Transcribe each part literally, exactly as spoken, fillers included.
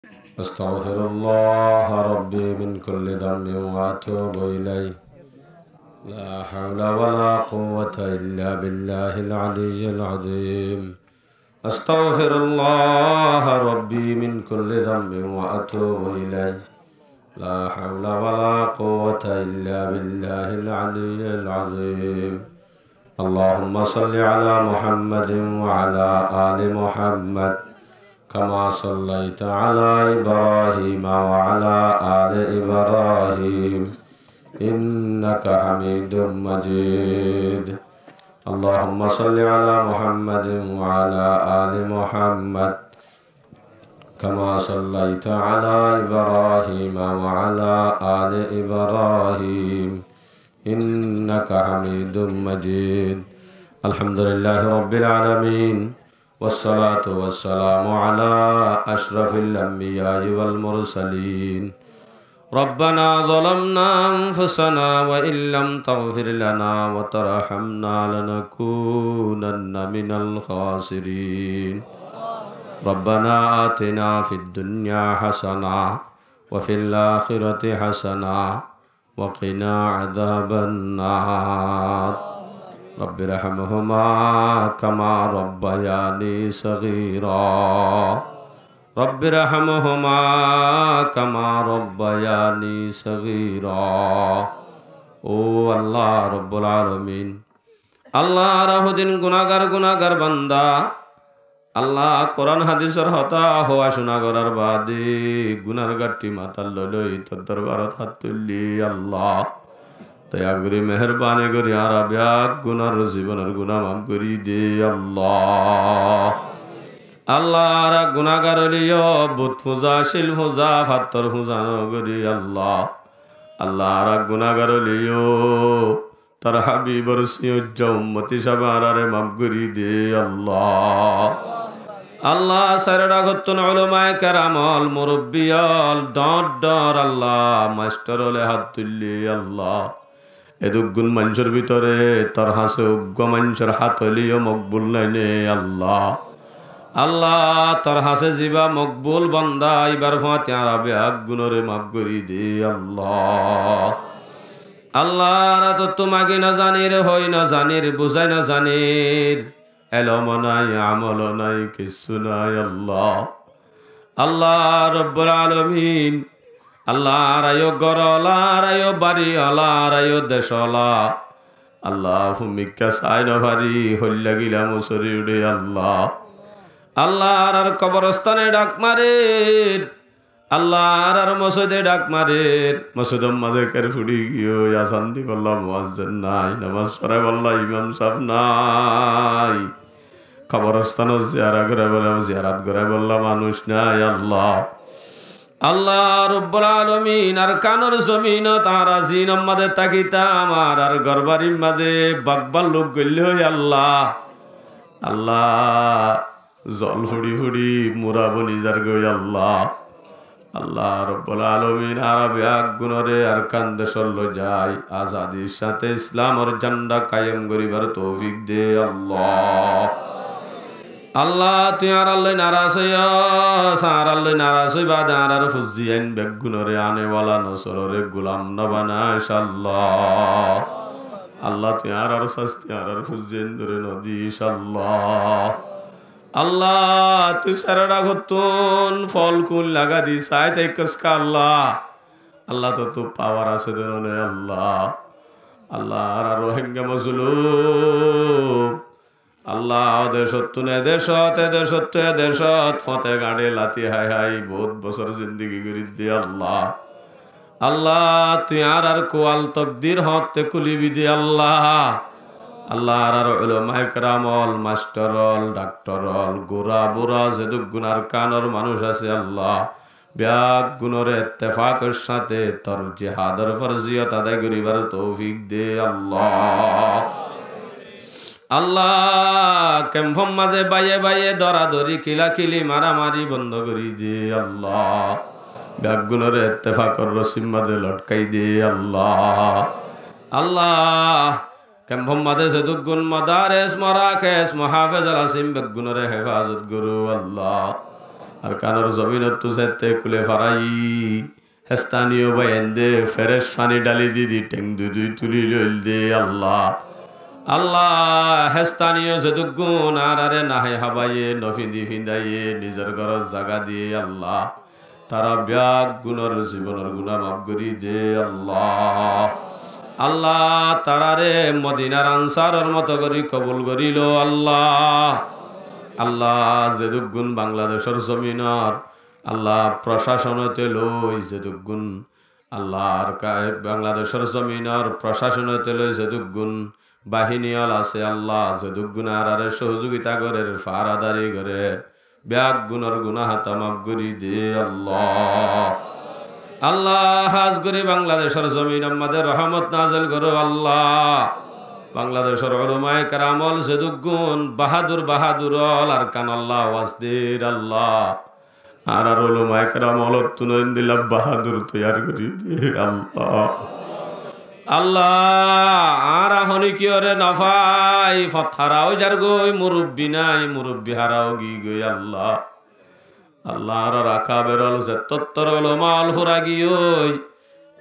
أستغفر الله ربي من كل ذنب وأتوب إليه. لا حول ولا قوة إلا بالله العلي العظيم. أستغفر الله ربي من كل ذنب وأتوب إليه. لا حول ولا قوة إلا بالله العلي العظيم. اللهم صل على محمد وعلى آل محمد كما صليت على إبراهيم وعلى آل إبراهيم إنك حميد مجيد. اللهم صل على محمد وعلى آل محمد كما صليت على إبراهيم وعلى آل إبراهيم إنك حميد مجيد. الحمد لله رب العالمين، والصلاة والسلام على أشرف الأنبياء والمرسلين. ربنا ظلمنا أنفسنا وإن لم تغفر لنا وترحمنا لنكونن من الخاسرين. ربنا آتنا في الدنيا حسنة وفي الآخرة حسنة وقنا عذاب النار. رب ارحمهما كما ربياني صغيرا. رب ارحمهما كما ربياني صغيرا. Ó Allah Rabbul Alamin, Allah, añára hodún gunágar, gunágar banda. Allah, Kuran hadisor hotá howa cúna gorár baade gunar gathtí matát loi loi tor dorbarot hát tuillí, Allah. Doya gorí, meherbani gorí añára beggúnor zibonor guná maf gorí de, Allah. Allah, añára gunágar óileyo, but fuza, cíl fuza, fattór fuza no gorí, Allah. Allah, añára gunágar óileyo, tor Habibor siyóijja ummot hísabe añáráre maf gorí de, Allah. Allah, sairó dhagottún ulamaye keram ól, murubbi ól, dhoóñr dhoóñr, Allah, mastor óle hát tuillí, Allah. Edúggún maincór bútore tor hañsé uggúa maincór hát óileyo mokbul nái né, Allah. Allah, tor hañsé zibá mokbul banda, íbar fúañti añára beggúnore maf gorí de, Allah. Allah, añára tottú magi no zanir, hoi no zanir, buzái no zanir, elom o nái, amol o nái, kessú nái, Allah. Allah Rabbul Alamin, Allah, añára yó gór ola, añára yó bari ola, añára yó dec ola. Allah, fumikká sai no fari, hoilla gila musori uçé, Allah. Allah, añárar koborostane dhak marer. Allah, añárar mosóide dhak marer, mosóidor mazé ker furi giyói, azan dibolla muazzin nái, nomaz foraibólla imam sáb nái, koborostónot ziyara goraibólla, ziyarat goraibólla manúic nái, Allah. Allah Rabbul Alamin, Arkanor zominot añára zin mazé tákitam, añárar gór barir mazé bag balluk goillé ói, Allah. Allah, zol furi furi mura boni zargói, Allah. Allah Rabbul Alamin, añára beggúnore Arkan decót loi zai, azadir sáñte Islamor zanda kayem goríbar toufik de, Allah. Allah, tui añáralloi naras óiyos, añáralloi naras ói bade añárar fuain beggúnore anewala nosolore gulam no banais, Allah. Allah, tui añárar sasti añárar fuaindore no dis, Allah. Allah, tui sairó dhagottún fol kun lagai di sai táikos ká, Allah. Allah, tottú pawar asé de no né, Allah. Allah, añára Rohingya mozlum. Allah, o decóttun e decót, e decóttun e decót, fóñte gañçe lati hái hái bout bosór zindigi gorí de, Allah. Allah, tui añárar kual tokdir hoñtte kúlibi de, Allah. Allah, añárar ulamaye keram ól, mastor ól, dhaktor ól, gura bura zedúkkun Arkanor manúic asé, Allah, beggúnore ettefakor sáñte tor jihador forziyot adai goríbar toufik de, Allah. Allah, kempor mazé báiye báiye dóradóri, kilakili, maramari bondo gorí de, Allah. Beggúnore ettefakor rosir mazé lotkai de, Allah. Allah, kempor mazé zedúkkun madares, morakes, muhafezal asé beggúnore hefazot goró, Allah. Arkanor zobinottú sette kule faraiyí, hestaniyo báiyainde ferec faní dháli didi, theng dui dui tuli loilde Allah. Allah, hestaniyo zedúkgun añáráre nahái hábaiye, nofindi findaiye, nizor górot zaga diye Allah. Tará beggúnor zibonor guná maf gorí de Allah. Allah, taráre Modinar ansaror moto gorí kobul gorí lo Allah. Allah, zedúkgun Bangladecor zominor, Allah, procacon óite loi zedúkgun, Allah, Arka-, Bangladecor zominor procacon óite loi zedúkgun bahini ól asé Allah, zedúkgun añáráre sohozugita gorer, faradari gorer, beggúnor guná hata maf gorí de Allah. Allah, hás gorí Bangladecor zominor mazé rohomot nazel goró Allah. Bangladecor ulamaye keram ól zedúkgun bahadur bahadur ól Arkanolla waz der Allah. Añárar ulamaye keram ólottún endilla bahadur toiyar gorí de Allah. Allah, añára honikiyóre nofai, fot hara ói zargói, murubbi nái, murubbi hara ói giyói Allah. Allah, añárar akaber ól zettottor ulama ól fura giyói,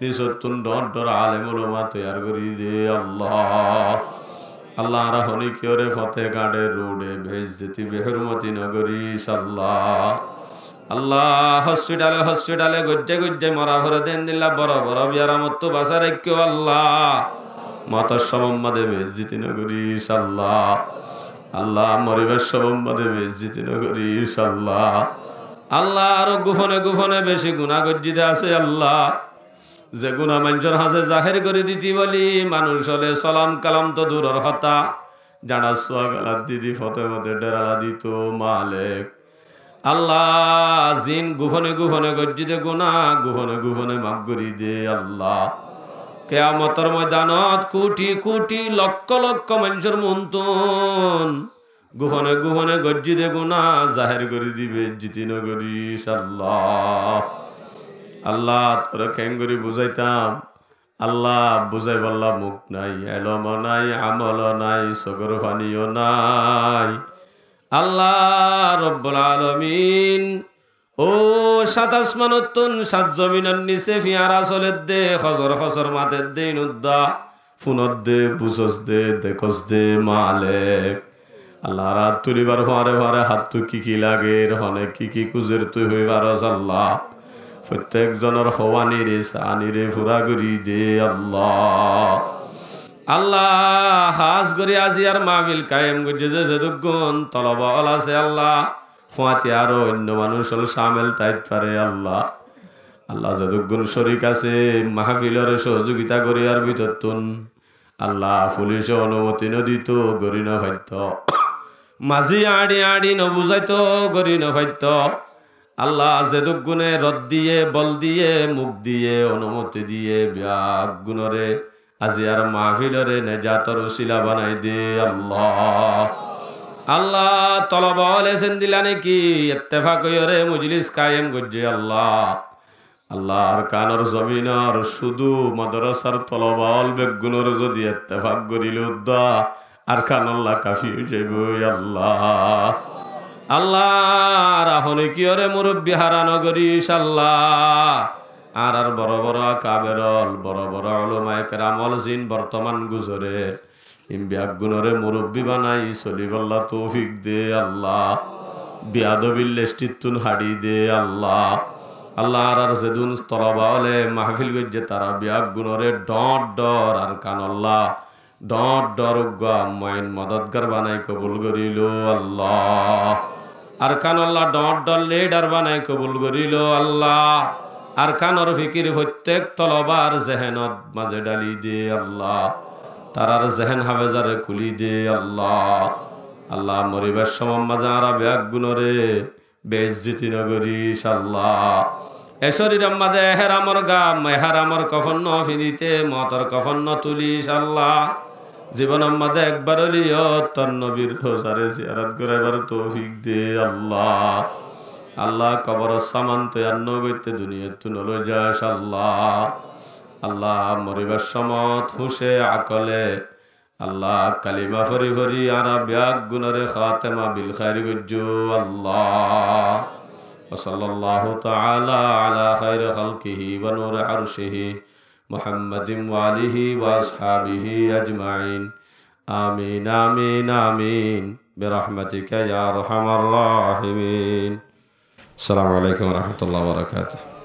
nisottún dhoóñr dhoóñr alem ulama toiyar gorí de Allah. Allah, añára honikiyóre fote gañçe ruçe beizzoti behurmoti nogoríc Allah. Allah, hospitale hospitale goijjé goijjé mora fore de endilla boro boro biyaramottú basai raikkó Allah. Motor somot mazé beizzoti nogoríc Allah. Allah, moribar somot mazé beizzoti nogoríc Allah. Allah, aró gufone gufone beci guná goijjí de asé Allah. Ze guná maincór hañsé zahér gorí diti bóli manúic óle solam kalam to duror hotá, jañçar suwa galat didi fote fote dherala dito Malek. Allah, zin gufone gufone goijjí de guná gufone gufone maf gorí de Allah. Keyamotor moidanot kuti kuti lokko lokko maincór muúntun gufone gufone goijjí de guná zahér gorí dibe, beizzoti nogoríc Allah. Allah, toré keéngorí buzáitam? Allah, buzáibolla muk nái, elom nái, amol nái, sokor faniyó nái. Allah Robbul Alamin, ó sát asmanottún sát zominor nise fiñara soledde, hosor hosor matedde, inudda funodde, buzosde, dekosde Malek. Allah, añára tulibar fuare fuare háttú ki ki lager, hone ki ki kuzer tui hoi faros Allah. Fottek zonor houwanire, saánire fura gorí de Allah. Allah, hás gorí aziyar mahfil kayem goijjé ze zedúkgun toloba ól asé Allah, fuañti aró oinno manúic ól camel táit fare Allah. Allah, zedúkgun córik asé mahfilore sohozugita goríyar bútottún, Allah, fulice onumoti nodito, gorí nofaitto. Mazi añçi añçi nobuzáito, gorí nofaitto. Allah, zedúkgune rod diye, bol diye, muk diye, onumoti diye, beggúnore aziyar mahfilore nejator usila banai de Allah. Allah, toloba óle sendilla neki ettefak óiyore mojlis kayem goijjé Allah. Allah, Arkanor zominor cúdu madrasar toloba ól beggúnore zodi ettefak gorí lodda, Arkanolla kafi ói zaiboi Allah. Allah, añára honikiyóre murubbi hara nogoríc Allah. Añárar boro boro akaber ól, boro boro ulamaye keram ól zin bortoman guzorer, in beggúnore murubbi banai solibolla toufik de Allah. Biyadobir lestittún haçi de Allah. Allah, añárar zedún toloba óle mahfil goijjé, tará beggúnore dhoóñr dhoóñr Arkanolla dhoóñr dhoóñr uggwá moin modotgar banai kobul gorí lo Allah. Arkanolla dhoóñr dhoóñr lidar banai kobul gorí lo Allah. Arkanor fikir fottek tolobar zehenot mazé dháli de Allah. Tarar zehen hafezare kúli de Allah. Allah, moribar somot mazé añára beggúnore beizzoti nogoríc Allah. E córiror mazé ehramor gam, ehramor kofon nofindite, motor kofon notulíc Allah. Zibonor mazé ekbar óileyo tor nobir rozare ziyarot goraibar toufik de Allah. Allah, koboror saman toiyar nogoitté duniyattú noloi zaic Allah. Allah, moribar somot húce akole Allah, kalima fori fori añára beggúnore khatema bil khair goijjo Allah. وصلى الله تعالى على خير خلقه ونور عرشه محمد وآله وأصحابه أجمعين. آمين، آمين، آمين، برحمتك يا أرحم الراحمين. السلام عليكم ورحمة الله وبركاته.